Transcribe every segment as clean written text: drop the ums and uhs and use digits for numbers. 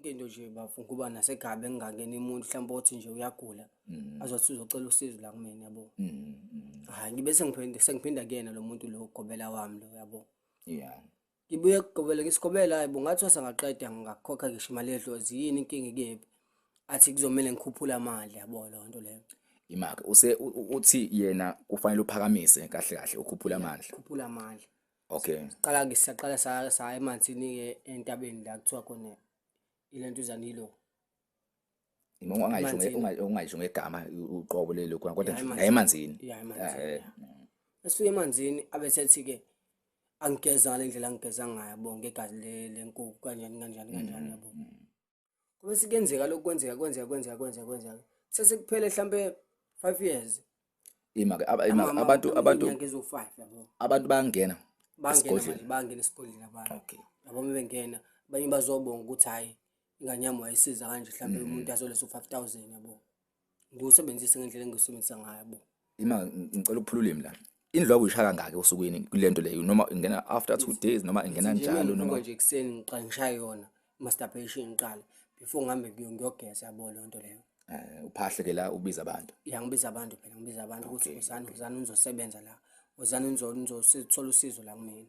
Yonke into nje bafo kuba nasekhaya bengingangeni umuntu mhlawumbe othi nje uyagula azothi uzocela usizo la kumina yabo. Hhayi ngibe sengiphinda sengiphinda kuyena lo muntu lo ugobela wami lo yabo. Ngibuye kugobela ngisigobela hayi bo ngathwasa ngaqeda ngakhokha ngisho imali yedlozi yini inkinga ikephi? Athi kuzomele ngikhuphule amandla yabo leyo nto leyo. Imake use uthi yena kufanele uphakamise kahle kahle ukhuphule amandla. Khuphula amandla. Okay. Qala-ke saqala saya emanzini-ke entabeni la kuthiwa khona ilentuzana ilo. Ungayisho ungayisho ngegama uqobo lelo khona kodwa nje emanzini. Ya emanzini. Esifike emanzini abe sethi-ke angigeza ngale ndlela angigeza ngayo yabo ngegazi lenkukhu kanjani kanjani kanjani yabo. Kube sekuyenzeka lokhu kwenzeka kwenzeka kwenzeka kwenzeka kwenzeka. Sesekuphele mhlampe 5 years. Ima ke abantu abantu inyanga eziwu-5 yabo. Abantu bayangena esigodlweni. Bayangena esigodlweni abantu. Okay. Yabo uma bengena abanye bazobonga ukuthi hhayi ingane yami wayisiza kanje mhlampe umuntu azoletha u-5 000 yabo. Ngiwusebenzise ngendlela engiwusebenzisa ngayo yabo. Ima ngicela ukuphula ulimi la. Indlu uyishaya kangaki osukwini kulento leyo noma ingena after 2 days noma ingena njalo noma nje ekuseni ngiqala ngishaye yona masturbation ngiqala before ngihambe ngiyogeza yabo leyo nto leyo. Uphahle ke la ubiza abantu. Ya ngibiza abantu phela ngibiza abantu ukuthi wozani wozani nizosebenza la. Wozani nizothola usizo la kumina.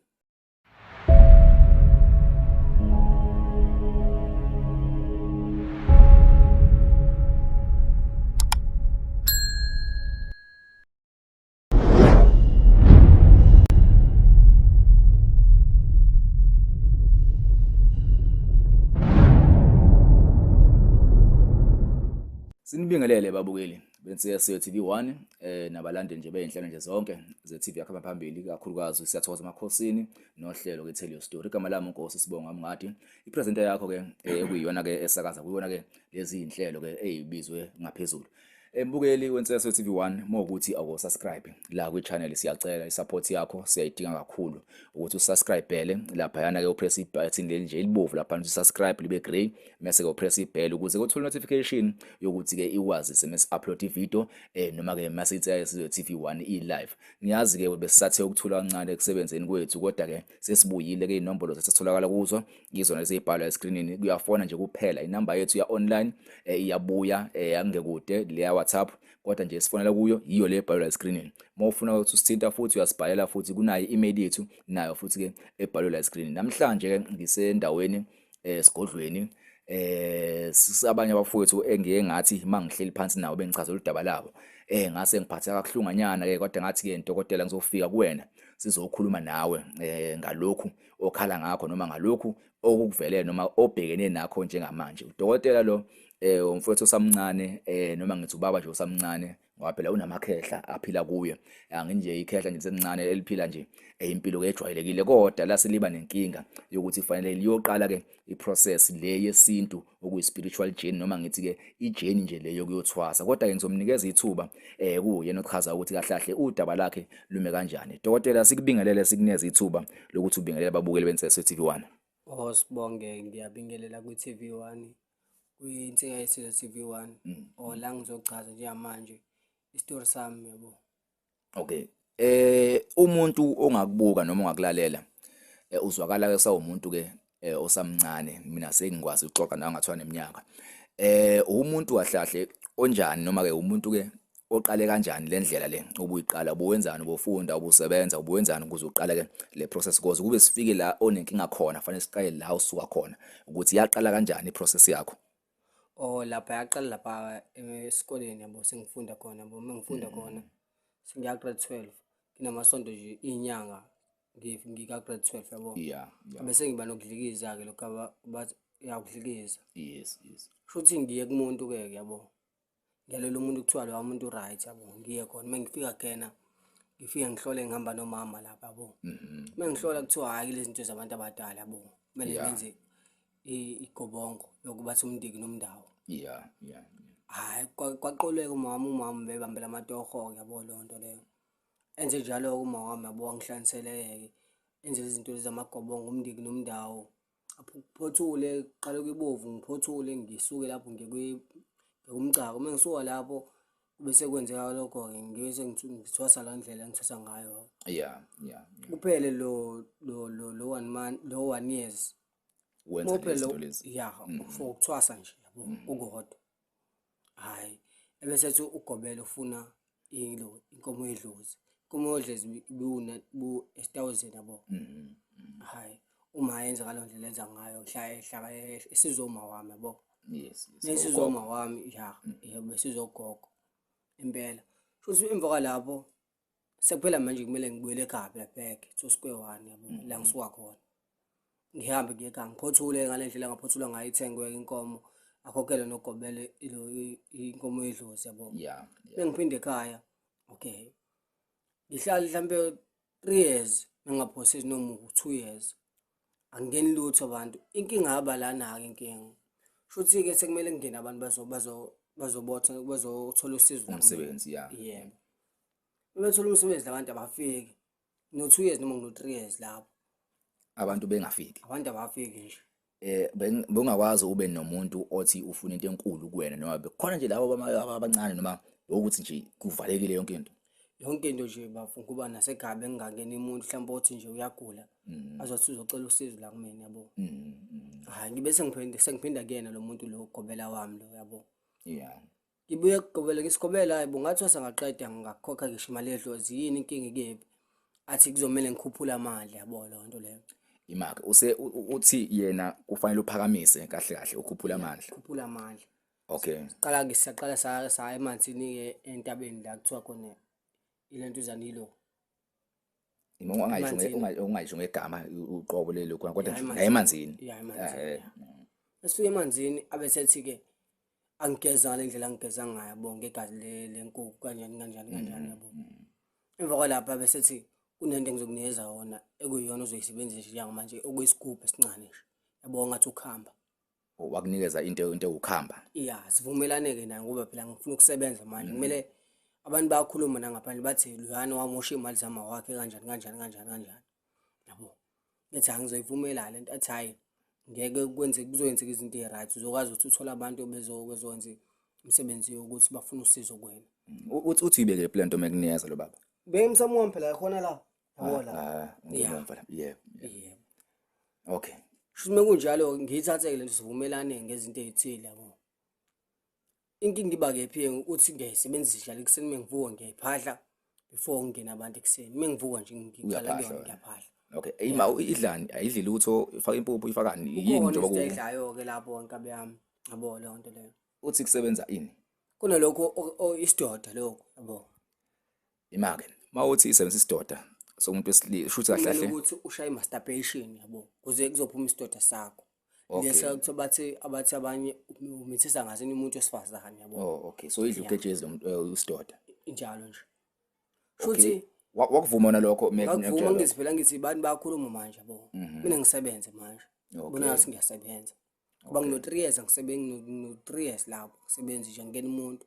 Sinibingelele babukeli bensiya TV 1 nabalandeli nje bezinhlelo nje zonke ze TV yakho phambili kakhulukazi siyathokoza emakhosini nohlelo ke Tell Your Story. Igama lami uNkosi Sibonga Mngadi, ipresenter yakho ke ekuyiyona ke esakaza kuyona ke lezi inhlelo ke ezibizwe ngaphezulu. Mbukeli weNseso TV 1 mawukuthi awuko subscribe la kwi channel siyacela isupport yakho siyayidinga kakhulu ukuthi usubscribele lapha yana ke upress ibutton leli nje elibovu lapha uthi subscribe libe grey mase ke upress ibell ukuze uthole notification yokuthi ke iwazise mase upload ivideo noma ke mase iNseso TV 1 i live. Ngiyazi ke besisathe ukuthula kancane ekusebenzeni kwethu kodwa ke sesibuyile ke inombolo sesitholakala kuzo ngizona eseyibhalwa escreenini kuyafona nje kuphela inamba yethu ya online iyabuya angekude leya WhatsApp kodwa nje sifonela kuyo yiyo le ebhalwa escreenini. Uma ufuna ukuthi usithinta futhi uyasibhalela futhi kunayo i-email yethu nayo futhi ke ebhalwe la escreenini. Namhlanje ke ngisendaweni esigodlweni abanye abafowethu engiye ngathi mangihleli phansi nawo bengichazela udaba labo ngase ngiphatheka kabuhlunganyana ke kodwa ngathi ke dokotela ngizofika kuwena sizokhuluma nawe ngalokhu okhala ngakho noma ngalokhu okukuvelele noma obhekene nakho njengamanje. Udokotela lo umfowethu osamncane noma ngithi ubaba nje osamncane ngoba phela unamakhehla aphila kuye. Anginje ikhehla nje lisemncane eliphila nje impilo ke ejwayelekile kodwa lase liba nenkinga yokuthi fanele liyoqala ke iprocess le yesintu okuyi spiritual journey noma ngithi ke ijourney nje le yokuyothwasa. Kodwa ke ngizomnikeza ithuba kuyena ochaza ukuthi kahle kahle udaba lakhe lume kanjani. Dokotela sikubingelele sikuneze ithuba lokuthi ubingelele ababukeli beNseso TV 1. Oh sibonge ngiyabingelela kwi TV 1 kwiNsika Yesizwe TV 1 oh la ngizochaza njengamanje isitori sami yabo. Okay. Umuntu ongakubuka noma ongakulalela uzwakala ke sawumuntu ke osamncane mina sengikwazi ukuxoxa nawe ngathiwa neminyaka. Umuntu kahle kahle onjani noma ke umuntu ke oqale kanjani le ndlela le obuyiqala ubuwenzani ubufunda ubusebenza ubuwenzani ukuze uqale ke le process because kube sifike la onenkinga khona fanele siqale la usuka khona ukuthi yaqala kanjani iprocess yakho. Oh lapha yaqala lapha esikoleni yabo sengifunda khona yabo uma ngifunda khona sengiya grade 12 nginamasonto nje inyanga ngika grade 12 yabo. Yeah. Bese ngiba nokudlikiza ke lokho bathi uyakudlikiza. Yes. Shuthi ngiye kumuntu ke yabo. Ngiyalela umuntu kuthiwa lo muntu right yabo ngiye khona uma ngifika kuyena ngifike ngihlole ngihamba nomama lapha yabo. Uma ngihlola kuthiwa hhayi lezi zinto zabantu abadala yabo kumele ngenze igobongo yokuba umndiki nomndawo. Yeah. Hhayi kwaqoleka umama umama bebambela amatoho-ke yabo leyo nto leyo. Enze njalo-ke uma wami yabo wangihlanganisele-ke enze izinto lezi zamagobongo umndiki nomndawo. Ngiphothule kuqale kwibovu ngiphothule ngisuke lapho ngiye kumcako. Uma ngisuka lapho bese kwenzeka lokho-ke ngibe sengithwasa la ndlela engithwasa ngayo. Yeah. Kuphele lo 1 month lo 1 years. Wenza Ngoba lezi phela zinto lezi. Ya, for ukuthwasa nje yabo kukodwa. Hhayi, ebese ethi ugobela ufuna ilo inkomo yedlozi. Inkomo yedlozi ibiwuna bu-8,000 yabo. Hhayi, uma yenza ngaleyo ndlela enza ngayo hlala esizwe uma wami yabo. Yes. Besizwe uma wami ya, yebo besizwe ugogo impela. Futhi emva kwalapho sekuphela manje kumele ngibuyele ekhaya phela back to square one yabo la ngisuka khona. Ngihambe ngiye ekhaya ngiphothule ngale ndlela engaphothulwa ngayo ithengwe inkomo akhokhelwe nogobele ilo inkomo yedlozi yabo. Mengiphinde ekhaya okay. Ngihlale mhlambe 3 years mengaphosisi noma u2 years. Angingeni lutho abantu. Inkinga yaba lana-ke inkinga. Shuthi-ke sekumele kungene abantu bazobotha bazothola usizo la kumina. Umsebenzi ya. Yebo. Bebethola umsebenzi labantu abafiki. No 2 years noma no 3 years lapho. Abantu bengafiki. Abantu abafiki nje. Bengakwazi ube nomuntu othi ufuna into enkulu kuwena noma bekhona nje labo abancane noma ukuthi nje kuvalekile yonke into. Yonke into nje bafuna kuba nasekhaya bengingangeni umuntu mhlawumbe othi nje uyagula azothi uzocela usizo la kumina yabo. Hayi ngibe sengiphinda kuyena lo muntu lo gobela wami lo yabo. Ngibuye kugobela ngisigobela hayi bo ngathi wasangaqeda ngakhokha ngisho imali yedlozi yini inkinga ikephi? Athi kuzomele ngikhuphule amandla yabo leyo nto leyo. Imake use uthi yena kufanele uphakamise kahle kahle ukhuphule amandla. Khuphula amandla. Okay. Qala ke siyaqala saya emanzini ke entabeni la kuthiwa khona ilento izanilo. Ima ungayisho Emanzini. ungayisho ngegama uqobo lelo khona kodwa Ya, nje la emanzini. emanzini. Ya emanzini. Esifike emanzini abesethi ke angigeza ngale ndlela angigeza ngayo yabo ngegazi lenkukhu kanjani kanjani kanjani yabo. Emva kwalapho abesethi kunento engizokunikeza yona ekuyiyona ozoyisebenzisa njengamanje okuyisigubhu esincane nje. Yabo ngathi ukuhamba. Wakunikeza into ewukhamba. Ya, sivumelane-ke naye ngoba phela ngifuna ukusebenza manje. Kumele abantu bayakhuluma nangaphandle bathi loyana wamosha iy'mali zama wakhe kanjani kanjani kanjani kanjani. Yabo. Bethi hhayi ngizoyivumela le nto athi hhayi ngeke kwenzeke kuzokwenzeka izinto ey'right uzokwazi ukuthi uthole abantu bezokwenza imisebenzi yokuthi bafune usizo kuwena. Uthi uyibeke phi le nto mekunikeza lo baba? Beke emsamo wami phela khona la. Yabo la. Ngemva la. Yebo. Yebo. Okay. Shuthi mekunjalo ngiyithathe-ke lento sivumelane ngezinto ey'thile yabo. Inkinga iba kephi-ke uthi ngiyayisebenzisa njalo ekuseni uma ngivuka ngiyayiphahla before kungene abantu ekuseni. Uma ngivuka nje ngiqala Uyaphahla kuyona wena. ngiyaphahla. Okay. Ima idlani ayidli lutho ifaka impuphu ifakani yini Kukhona njengoba izinto ku ayidlayo-ke lapho nkabi yami yabo leyo nto leyo. Uthi kusebenza ini? Kunalokho isidoda lokho yabo. Ima-ke mawuthi isebenzisa isidoda somuntu wesilisa shuthi kahle Kumele kahle. ukuthi ushaye masturbation yabo kuze kuzophuma isidoda sakho. Okay. Lesa kuthiwa bathi abathi abanye umithisa ngasini umuntu wesifazane yabo. Oh okay. So idla uketshezi lo muntu isidoda. Injalo nje. Okay. Shuthi Wakuvuma wona lokho ngakuvuma ngithi phela ngithi abantu bayakhuluma manje yabo. Mina ngisebenze manje. Bona ngathi ngiyasebenza. Ngoba ngino 3 years angisebenzi ngino 3 years lapho ngisebenzi nje ngena umuntu.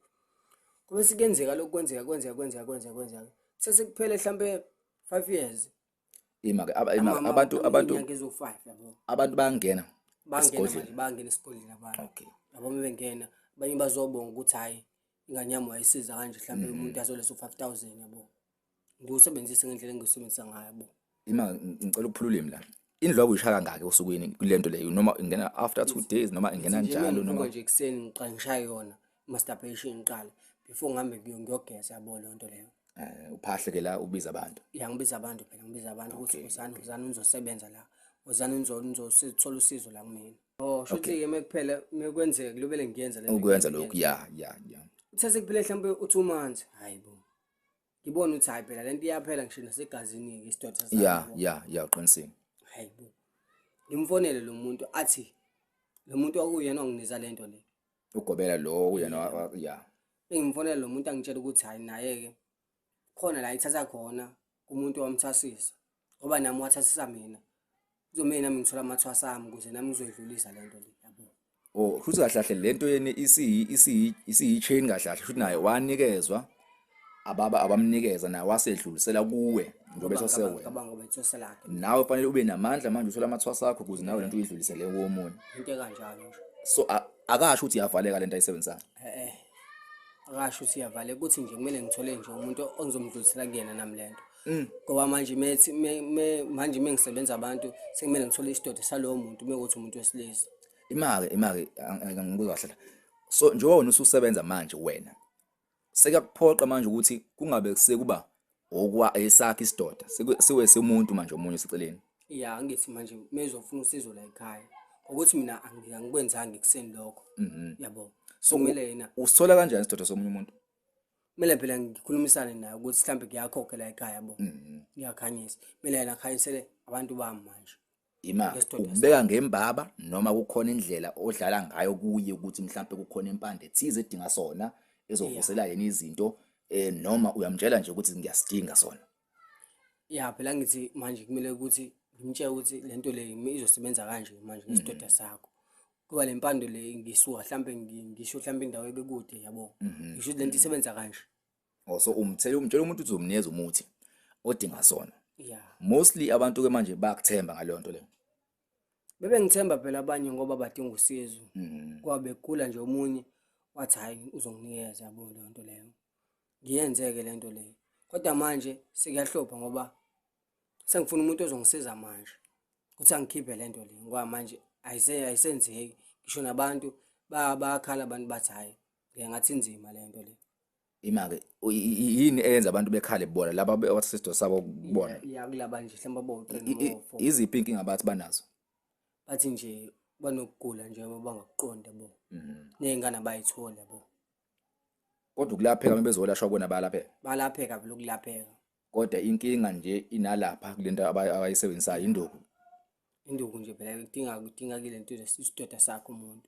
Kube sekuyenzeka lokhu kwenzeka kwenzeka kwenzeka kwenzeka kwenzeka. Sesekuphele mhlambe 5 years. Ima-ke abantu abantu inyanga ezo-5 yabo. Abantu bayangena Bangena esigodlweni. manje bangena esigodlweni abantu. Okay. Yabo uma bengena abanye bazobonga ukuthi hayi ingane yami wayisiza kanje mhlambe umuntu azoletha u-5000 yabo. Ngiwusebenzise ngendlela engiwusebenzisa ngayo yabo. Ima ngicela ukuphula ulimi la. Indlu uyishaya kangaki osukwini kulento leyo noma ingena after 2 days noma ingena njalo noma nje ekuseni ngiqala ngishaye yona masturbation ngiqala before ngihambe ngiyogeza yabo leyo nto leyo. Uphahle ke la ubiza abantu. Ya ngibiza abantu phela ngibiza abantu ukuthi wozani wozani nizosebenza la. Wozani nizothola usizo la kumina. Oh shuthi ke mekuphela mekwenzeka kulobele ngiyenza le. Ukwenza lokhu ya ya ya. Uthe sekuphele mhlawumbe u2 months hayi bo. Ngibona ukuthi hayi phela lento iyaphela ngisho nasegazini ke isidoda sami. Ya ya ya uqinisile. Hayi bo. Ngimfonele lo muntu athi lo muntu okuyena onginikeza lento le. Ugobela lo uyena ya. Ngimfonele lo muntu angitshela ukuthi hayi naye ke khona la ithatha khona kumuntu owamthwasisa ngoba nami wathwasisa mina. Kuzomele nami ngithola amathwasa ami ukuze nami ngizoyidlulisa lento le yabo. Oh futhi kahle kahle lento yeni isiyi chain kahle kahle futhi naye wanikezwa ababa abamnikeza naye wasedlulisela kuwe njengoba esasewena. Ngicabanga ngoba ithwasa lakhe. Nawe kufanele ube namandla manje uthola amathwasa akho ukuze nawe lento uyidlulisele komunye. Into ekanjalo nje. So akasho ukuthi iyavaleka lento ayisebenzisayo. Akasho ukuthi iyavaleka ukuthi nje kumele ngithole nje umuntu ongizomdlulisela kuyena nami lento. Ngoba manje methi manje mengisebenza abantu sekumele ngithole isidoda salowo muntu mekuthi umuntu wesilisa. Imake imake angikuzwa kahle. So njengoba wena ususebenza manje wena sekuyakuphoqa manje ukuthi kungabe sekuba okwa esakhe isidoda siwese umuntu manje omunye oseceleni. Ya, angithi manje mezofuna usizo la ekhaya ukuthi mina angikwenzanga ekuseni lokho. Yabo. So kumele yena usithola kanjani isidoda somunye umuntu? Kumele phela ngikhulumisane naye ukuthi mhlambe kuyakhokha la ekhaya yabo. Ngiyakhanyisa. Kumele yena akhanyisele abantu bami manje. Ima Ngesidoda ukubeka ngembaba noma kukhona indlela odlala ngayo kuye ukuthi mhlambe kukhona impande ethize edinga sona ezovusela yena izinto noma uyamtshela nje ukuthi ngiyasidinga sona. Ya phela ngithi manje kumele ukuthi ngimtshele ukuthi lento le izosebenza kanje manje ngesidoda sakho. Kuba le mpande le ngisuka mhlambe ngisho mhlambe indawo ekude yabo. Ngisho ukuthi lento isebenza kanje. Oh, so umthele umtshela umuntu ukuthi uzomnikeza umuthi odinga sona. Yeah. Mostly abantu ke manje bayakuthemba ngaleyo nto leyo. Bebengithemba phela abanye ngoba badinga usizo. Ngoba begula nje omunye wathi hayi uzonginikeza yabo leyo nto leyo. Ngiyenzeke le nto leyo. Kodwa manje sekuyahlupha ngoba sengifuna umuntu ozongisiza manje ukuthi angikhiphe le nto le ngoba manje ayisenzeki. Ngisho nabantu bayakhala abantu bathi hhayi ngathi inzima le nto le. Ima-ke yini eyenza abantu bekhale bona laba abathatha isidoda sabo kubona? Ya kulaba nje mhlawumbe abawu-three noma abawu-four. Iziphi iy'nkinga abathi banazo? Bathi nje banokugula nje bangakuqondi yabo. Ney'ngane abayitholi yabo. Kodwa ukulapheka uma bezolashwa kubona bayalapheka? Balapheka vele ukulapheka. Kodwa inkinga nje inalapha kule nto abayisebenzisayo induku. Induku nje phela kudinga kule nto isidoda sakho umuntu.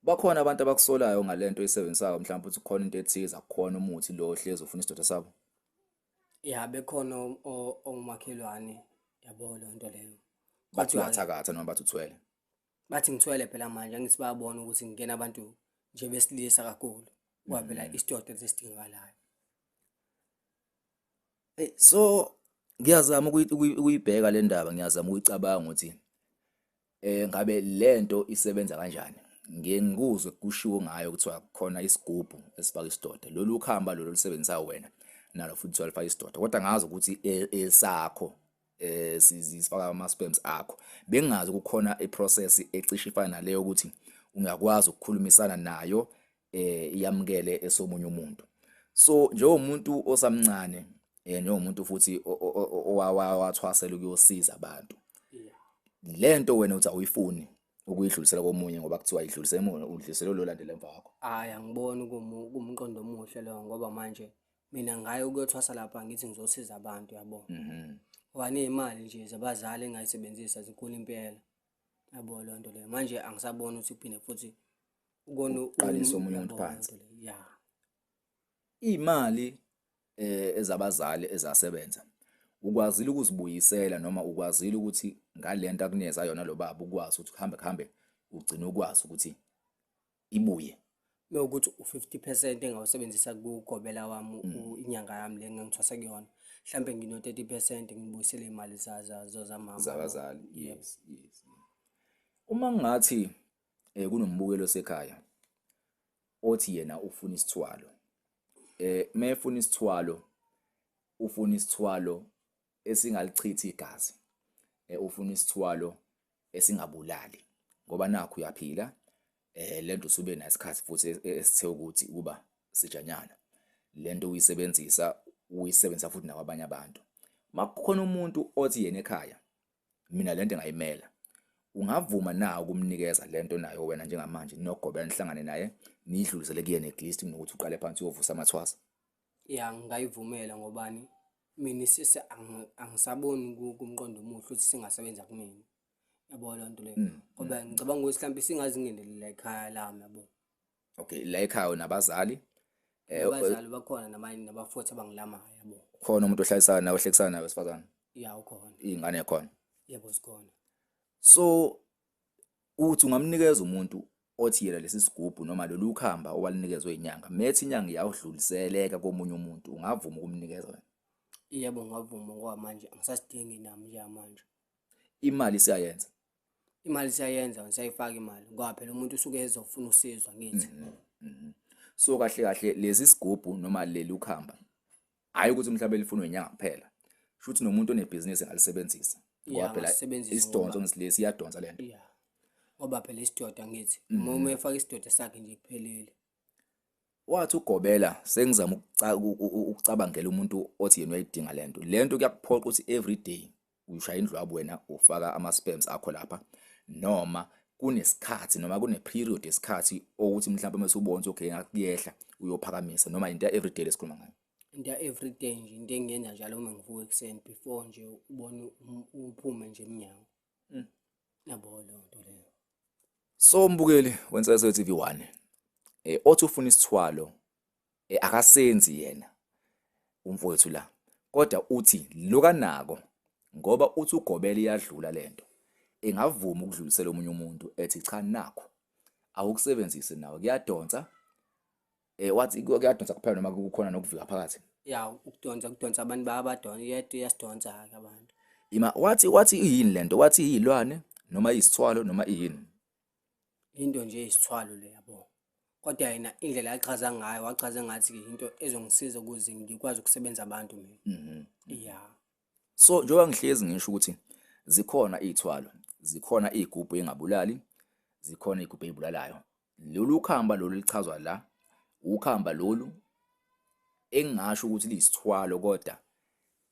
Bakhona abantu abakusolayo ngale nto oyisebenzisayo mhlawumbe ukuthi kukhona into ethize akukhona umuthi lo ohlezi ufuna isidoda sabo? Ya bekhona omakhelwane yabo leyo nto leyo. Bathi uyathakatha noma bathi uthwele? Bathi ngithwele phela manje angithi bayabona ukuthi ngingena abantu nje besilisa kakhulu. Ngoba phela isidoda esidingakalayo. So ngiyazama ukuyibheka le ndaba, ngiyazama ukuyicabanga ukuthi ngabe lento isebenza kanjani. Ngiye ngikuzwe kushiwo ngayo kuthiwa khona isigubhu esifaka isidoda. Lolu khamba lolu olusebenzisayo wena nalo futhi kuthiwa lifaka isidoda. Kodwa ngazi ukuthi esakho sifaka ama-sperms akho. Bengingazi kukhona i-process ecishe ifane naleyo ukuthi ungakwazi ukukhulumisana nayo iyamukele esomunye umuntu. So njengomuntu osamncane njengomuntu futhi owathwasela ukuyosiza abantu. Lento wena uthi awuyifuni ukuyidlulisela komunye ngoba kuthiwa idlulisele emunye udlulisele lo landela emva kwakho. Hhayi angiboni kuwumqondo omuhle loyo ngoba manje mina ngaye ukuyothwasa lapha ngithi ngizosiza abantu yabo. Ngoba ney'mali nje zabazali engayisebenzisa zinkulu impela. Yabo leyo nto leyo. Manje angisaboni ukuthi kuphinde futhi ukona Uqalise omunye umuntu phansi. Ya. Iy'mali ezabazali ezasebenza ukwazile ukuzibuyisela noma ukwazile ukuthi ngalento akunikeza yona lo baba ukwazi ukuthi kuhambe kuhambe ugcine ukwazi ukuthi ibuye. Mewukuthi u-50% engawusebenzisa kugobela wami inyanga yami le engangithwasa kuyona. Mhlambe ngino 30% ngibuyisele imali zamama. Zabazali. Yes, yes. Uma ngathi kunombukelo osekhaya othi yena ufuna isithwalo. Mayefuna isithwalo ufuna isithwalo esingalichithi igazi. Ufuna isithwalo esingabulali ngoba nakhu uyaphila lento usube nesikhathi futhi esithe ukuthi kuba sijanyana. Lento uyisebenzisa uyisebenzisa futhi nakwabanye abantu. Makukhona umuntu othi yena ekhaya mina lento ngayimela, ungavuma na ukumnikeza lento nayo wena njengamanje nogobela nihlangane naye nidlulisele kuyena at least kunokuthi uqale phansi uyovusa amathwasa? Ya ngingayivumela ngobani mina sise angisaboni kumqondo omuhle ukuthi singasebenza kumina. Yabo leyo nto leyo. Ngoba ngicabanga ukuthi mhlawumbe singazingeneli ekhaya lami yabo. Okay, la ekhaya nabazali Abazali bakhona nabanye nabafowethu abangilamayo yabo. Khona umuntu ohlalisana nawe ohlekisana nawe wesifazane? Ya ukhona. Iy'ngane khona? Yebo zikhona. So uthi ungamnikeza umuntu othi yena lesi sigubhu noma lolu khamba owalinikezwe inyanga, methi inyanga iyawudluliseleka komunye umuntu, ungavuma ukumnikeza wena? Yebo ngavuma ngoba manje angisasidingi nami njengamanje. Imali siyayenza? Imali siyayenza, siyayifaka imali ngoba phela umuntu usuke ezofuna usizo angithi. So kahle kahle lesi sigubhu noma leli khamba Hhayi ukuthi mhlawumbe lifunwe inyanga kuphela, shuthi nomuntu onebhizinisi engalisebenzisa ngoba Ya, phela angasebenzisa isidonso ngoba ngisilesi iyadonsa lento. Ya, ngoba phela isidoda ngithi uma efaka isidoda sakhe nje kuphelile. Wathi ugobela sengizama ukucabangela umuntu othi yena uyayidinga lento. Lento kuyakuphoqa ukuthi every day ushaya indlwabu wena ufaka ama-sperms akho lapha, noma kunesikhathi noma kune-period yesikhathi okuthi mhlawumbe mase ubona ukuthi okay ngathi kuyehla uyophakamisa, noma into ya-everyday lesikhuluma ngayo. Into ya-everyday nje, into engiyenza njalo uma ngivuka ekuseni before nje ubone uphume nje emnyango. Yabo leyo nto leyo. So mbukeli weNsakazo TV 1, othi ufuna isithwalo, akasenzi yena umfowethu la, kodwa uthi lokanako ngoba uthi ugobela iyadlula lento, engavuma ukudlulisela omunye umuntu ethi cha nakho awukusebenzise nawe kuyadonsa. Wathi kuyadonsa kuphela noma kukhona nokuvika phakathi. Ya, ukudonsa, kudonsa abantu bayabadonsa, iyasidonsa-ke abantu. Ima wathi iyini lento? Wathi iyilwane noma iyisithwalo noma iyini? Into nje eyisithwalo le yabo. Kodwa yena indlela achaza ngayo, wachaza ngathi into ezongisiza ukuze ngikwazi ukusebenza abantu mina. Ya. So njengoba ngihlezi ngisho ukuthi zikhona iy'thwalo, zikhona iy'gubhu ey'ngabulali, zikhona iy'gubhu ey'bulalayo. Lolu khamba lolu lichazwa la, ukhamba lolu engingasho ukuthi liyisithwalo kodwa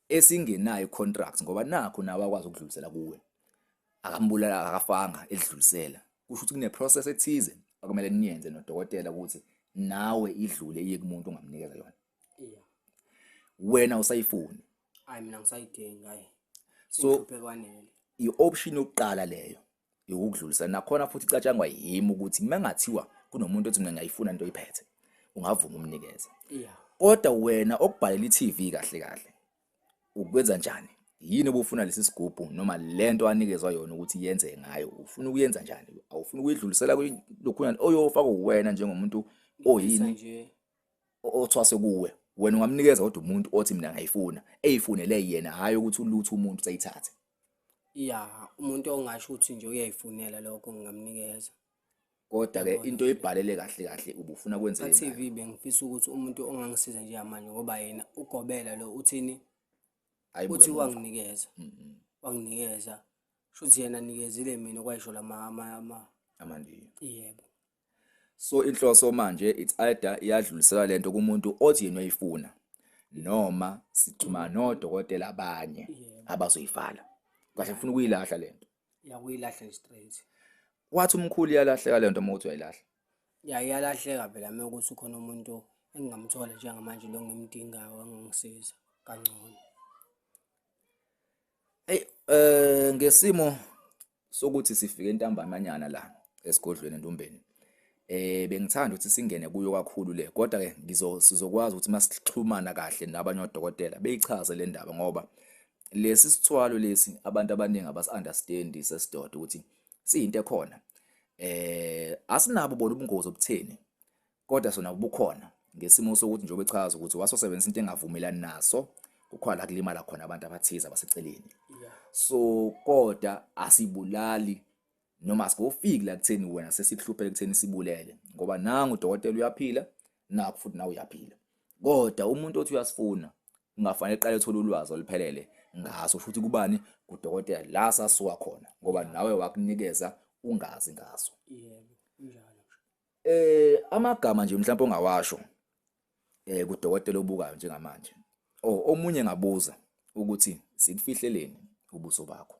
esingenayo i-contract, ngoba nakho nawe akwazi ukudlulisela kuwe. Akambulala, akafanga edlulisela. Kusho ukuthi kune-process ethize akumele niyenze nodokotela ukuthi nawe idlule iye kumuntu ongamnikeza yona. Wena usayifuni. Hayi, mina ngisayidinga, hayi. So, Sengihluphe kwanele. I-option yokuqala leyo yokudlulisa, nakhona futhi icatshangwa yimi ukuthi mengathiwa kunomuntu othi mina ngiyayifuna into oyiphethe, ungavuma umnikeze. Kodwa wena okubhalela i-TV kahle kahle ukwenza njani? Yini obufuna lesi sigubhu noma lento anikezwa yona ukuthi yenze ngayo? Ufuna ukuyenza njani? Awufuni ukuyidlulisela kulokhunyana oyofaka wena njengomuntu oyini nje othwase kuwe? Wena ungamnikeza kodwa umuntu othi mina ngiyayifuna, eyifunele yena, hhayi ukuthi uluthe umuntu usayithathe. Ya, umuntu ongasho ukuthi nje uyayifunela lokho ngingamnikeza. Kodwa ke into oyibhalele kahle kahle ubufuna kwenzeke Ka TV bengifisa ukuthi umuntu ongangisiza njengamanje, ngoba yena ugobela lo uthini? Uthi wanginikeza. Wanginikeza. Shuthi yena nikezile mina kwayisho lama ama amandiya. Yebo. So inhloso manje it's either iyadlulisela lento kumuntu othi yena uyayifuna, noma sixhumana nodokotela abanye abazoyivala. Kahle ufuna ukuyilahla lento. Ya, kuyilahla nje straight. Wathi umkhulu iyalahleka lento uma uthi uyayilahla. Ya, iyalahleka phela uma ukuthi ukhona umuntu engingamthola njengamanje lo ngimdingayo engangisiza kangcono. Hey, ngesimo sokuthi sifike entambamanyana la esigodlweni eNdumbeni. Bengithanda ukuthi singene kuyo kakhulu le, kodwa ke sizokwazi ukuthi masixhumana kahle nabanye odokotela beyichaze le ndaba, ngoba lesi sithwalo lesi abantu abaningi abasi-understand sesidoda ukuthi siyinto ekhona. Asinabo bona ubungozi obutheni, kodwa sona bukhona ngesimo sokuthi njengoba echaza ukuthi wasosebenzisa into engavumelani naso, kukhona la kulimala khona abantu abathize abaseceleni. So kodwa asibulali noma asikofiki la kutheni wena sesikuhluphela ekutheni sibulele, ngoba nangu udokotela uyaphila, nakho futhi nawe uyaphila. Kodwa umuntu othi uyasifuna kungafanele eqale ethole ulwazi oluphelele ngaso, futhi kubani? Kudokotela la sasuka khona, ngoba nawe wakunikeza ungazi ngaso. Yebo, kunjalo nje. Amagama nje mhlawumbe ongawasho kudokotela obukayo njengamanje. Oh, omunye ngabuza ukuthi sikufihleleni ubuso bakho.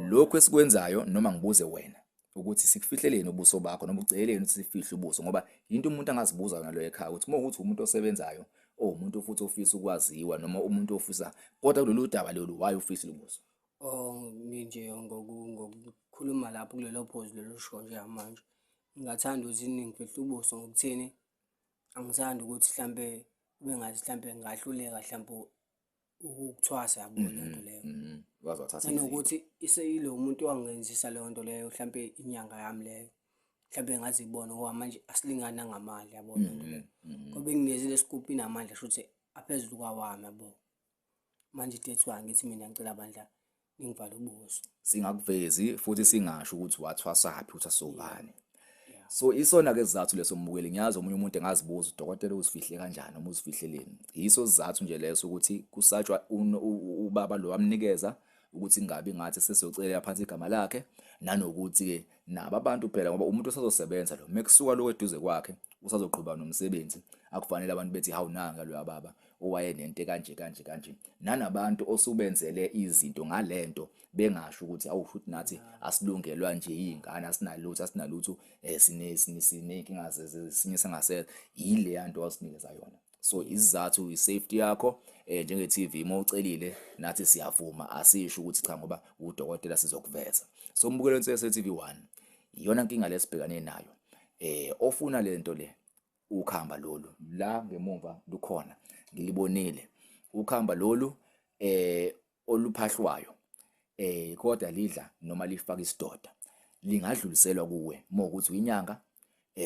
Lokho esikwenzayo, noma ngibuze wena ukuthi sikufihleleni ubuso bakho, noma uceleni ukuthi sifihle ubuso, ngoba into umuntu angazibuza yona lo ekhaya ukuthi uma ukuthi umuntu osebenzayo, oh, umuntu futhi ofisa ukwaziwa, noma umuntu ofisa, kodwa kulolu daba lolu why ufihlile ubuso? Oh, nje ngokukhuluma lapho kulelo phozu lelo sho njengamanje, ngingathanda ukuthi ningifihle ubuso ngokuthini? Angithandi ukuthi mhlambe kube ngathi mhlambe ngingahluleka mhlambe ukuthwasa, yabo leyo nto leyo. Waze wathatha izinto. Nanokuthi iseyilo umuntu owangenzisa leyo nto leyo, mhlambe inyanga yami leyo, mhlambe ngazibona ngoba manje asilingani nangamandla, yabo leyo nto leyo. Ngoba enginikezile isigubhu inamandla shuthi aphezulu kwawami, yabo. Manje that's why ngithi mina ngicela bandla ningivale ubuso. Singakuvezi futhi singasho ukuthi wathwasaphi, uthwaswa ubani. So isona ke sizathu leso mbukeli, ngiyazi omunye umuntu engazibuza udokotela uzifihle kanjani noma uzifihleleni. Yiso sizathu nje leso ukuthi kusatshwa ubaba lo wamnikeza ukuthi ingabi ngathi sesiyocelela phansi igama lakhe, nanokuthi ke nabo abantu phela ngoba umuntu usazosebenza lo mekusuka lo eduze kwakhe usazoqhubeka nomsebenzi, akufanele abantu bethi hawu nanga lo baba owayenento kanje kanje kanje. Nanabantu osubenzele izinto ngalento bengasho ukuthi awu futhi nathi asilungelwa nje izingane, asinalutho asinalutho, sine sineyinkinga zesinye sengasele yile yanto wasinikeza yona. So isizathu i-safety yakho njenge TV uma ucelile nathi siyavuma, asisho ukuthi cha ngoba udokotela sizokuveza. So mbukelo Nsese TV 1 iyona nkinga lesibhekane nayo, ofuna lento le ukhamba lolu la ngemumva lukhona ngilibonile ukhamba lolu oluphahlwayo, kodwa lidla noma lifaka isidoda, lingadluliselwa kuwe mawukuthi uyinyanga,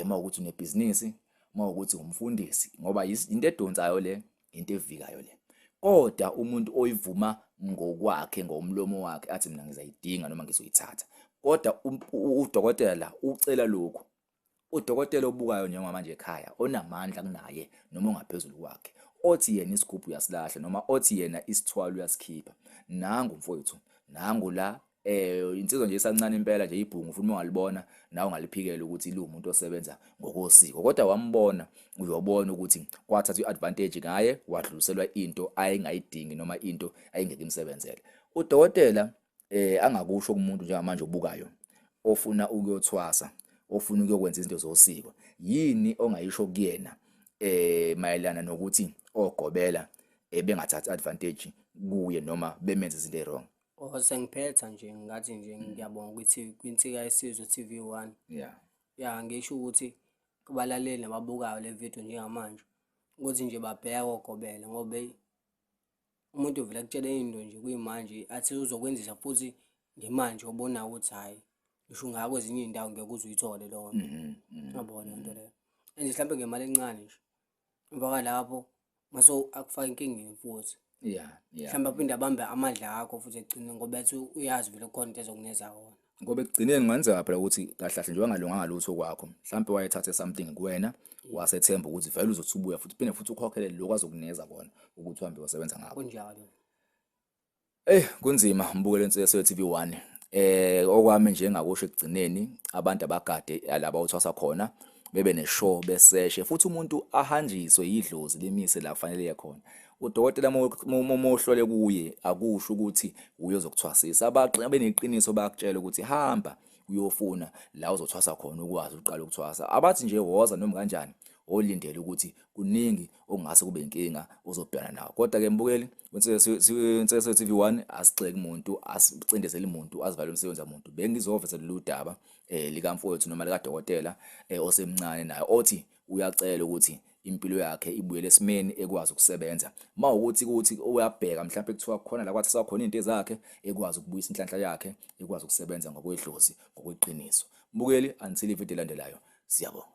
mawukuthi unebhizinisi, mawukuthi umfundisi, ngoba into edonsayo le, into evikayo le. Kodwa umuntu oyivuma ngokwakhe ngomlomo wakhe athi mina ngizayidinga noma ngizoyithatha, kodwa udokotela la ucela lokhu. Udokotela obukayo njengamanje ekhaya onamandla kunaye noma ongaphezulu kwakhe, othi yena isigubhu uyasilahla noma othi yena isithwalo uyasikhipha, nangu mfowethu, nangu la, insizwa nje isancane impela nje ibhungu, futhi uma ungalibona nawe ungaliphikela ukuthi liwumuntu osebenza ngokosiko, kodwa wambona uyobona ukuthi kwathathwa i-advantage ngaye, wadluliselwa into ayengayidingi noma into ayengeke imsebenzele. Udokotela angakusho kumuntu njengamanje obukayo ofuna ukuyothwasa, ofuna ukuyokwenza izinto zosiko, yini ongayisho kuyena mayelana nokuthi ogobela bengathathi advantage kuye noma bemenze izinto ewrong? Oh, sengiphetha nje ngathi nje ngiyabonga ukuthi kwiNsika Yesizwe TV1. Ya, ngisho ukuthi kubalaleli nababukayo le video njengamanje ukuthi nje babheke ogobela, ngoba umuntu uvela kutshela into nje kuyimanje athi uzokwenzisa futhi ngemanje ubona ukuthi hhayi ngisho ungaya kwezinye iy'ndawo ngeke uze uyithole leyo nto. Yabo leyo nto leyo. And mhlampe ngemali encane nje. Emva kwalapho mase akufaka enkingeni futhi. Mhlawumbe aphinde abambe amandla akho futhi ekugcineni ngoba ethi uyazi vele kukhona into ezokunikeza wona. Ngoba ekugcineni kungenzeka phela ukuthi kahle kahle njengoba ngalunganga lutho kwakho, mhlawumbe wayethathe something kuwena wasethemba ukuthi vele uzothi ubuya futhi uphinde futhi ukhokhele lokhu azokunikeza kona ukuthi uhambe uyosebenza ngakho. Kunjalo. Kunzima mbukelo Nsese TV1. Okwami nje engakusho ekugcineni, abantu abagade laba othwasa khona bebe neshow beseshe, futhi umuntu ahanjiswe yidlozi limise la kufanele iye khona. Udokotela mohlole kuye akusho ukuthi uyozokuthwasisa, abeneqiniso bayakutshela ukuthi hamba uyofuna la uzothwasa khona ukwazi uqala ukuthwasa. Abathi nje woza noma kanjani, olindele ukuthi kuningi okungase kube inkinga ozobhekana nawo. Kodwa ke mbukeli Nsese TV1, asigxeki umuntu, asicindezeli umuntu, asivale umsebenzi wamuntu. Bengizoveza lolu daba likamfowethu noma likadokotela osemncane naye othi uyacela ukuthi impilo yakhe ibuyele esimeni ekwazi ukusebenza. Mawukuthi kuthi uyabheka mhlawumbe kuthiwa khona la kwathathwa khona izinto zakhe, ekwazi ukubuyisa inhlanhla yakhe, ekwazi ukusebenza ngokwedlozi ngokweqiniso. Mbukeli, until ivideo elandelayo, siyabonga.